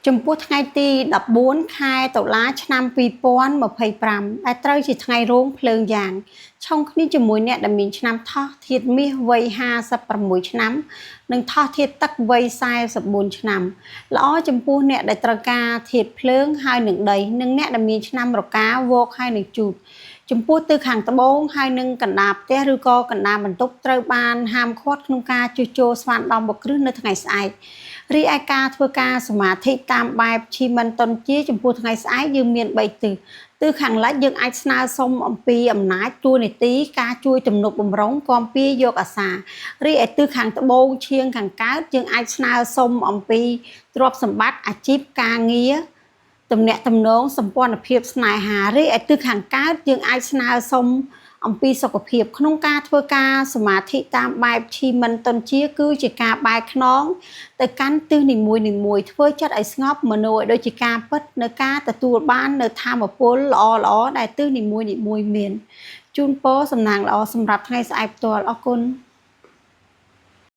ចំពោះថ្ងៃទី14ខែតុលាឆ្នាំ2025ដែលត្រូវជាថ្ងៃរោងភ្លើងយ៉ាងឆុងគ្នាជាមួយអ្នកដែលមានឆ្នាំថោះធាតុមាសវ័យ56ឆ្នាំនិងថោះធាតុទឹកវ័យ44ឆ្នាំល្អចំពោះអ្នកដែលត្រូវការធាតុភ្លើងហើយនឹងដីនិងអ្នកដែលមានឆ្នាំរកាវកហើយនឹងជូតចំពោះទិសខាងត្បូងហើយនឹងកណ្ដាលផ្ទះឬក៏កណ្ដាលបន្ទប់ត្រូវបានហាមឃាត់ក្នុងការជួសជុលស្វានដំបគ្រឹះនៅថ្ងៃស្អែករីឯការធ្វើការសមាធិតាមបែបឈីមិនតុនជាចំពោះថ្ងៃស្អែកយើងមាន3ទិសទិសខាងលិចយើងអាចស្នើសុំអំពីអំណាចតួនាទីការជួយទំនុកបំរុងគាំពារយកអាសារីឯទិសខាងត្បូងឈៀងខាងកើតយើងអាចស្នើសុំអំពីទ្រព្យសម្បត្តិអាជីពការងារទំនាក់ទំនងសម្ព័ន្ធភាពស្នេហារីឯទិសខាងកើតយើងអាចស្នើសុំអំពីសុខភាពក្នុងការធ្វើការសមាធិតាមបែបឈីមិនតុនជាគឺជាការបែរខ្នងទៅកាន់ទិសនីមួយនីមួយធ្វើចិត្តឲ្យស្ងប់មនោឲ្យដូចជាការពិតនៅការទទួលបាននៅធម៌ពលល្អល្អដែលទិសនីមួយនីមួយមានជូនពរសំណាងល្អសម្រាប់ថ្ងៃស្អែកផ្ទាល់អរគុណ។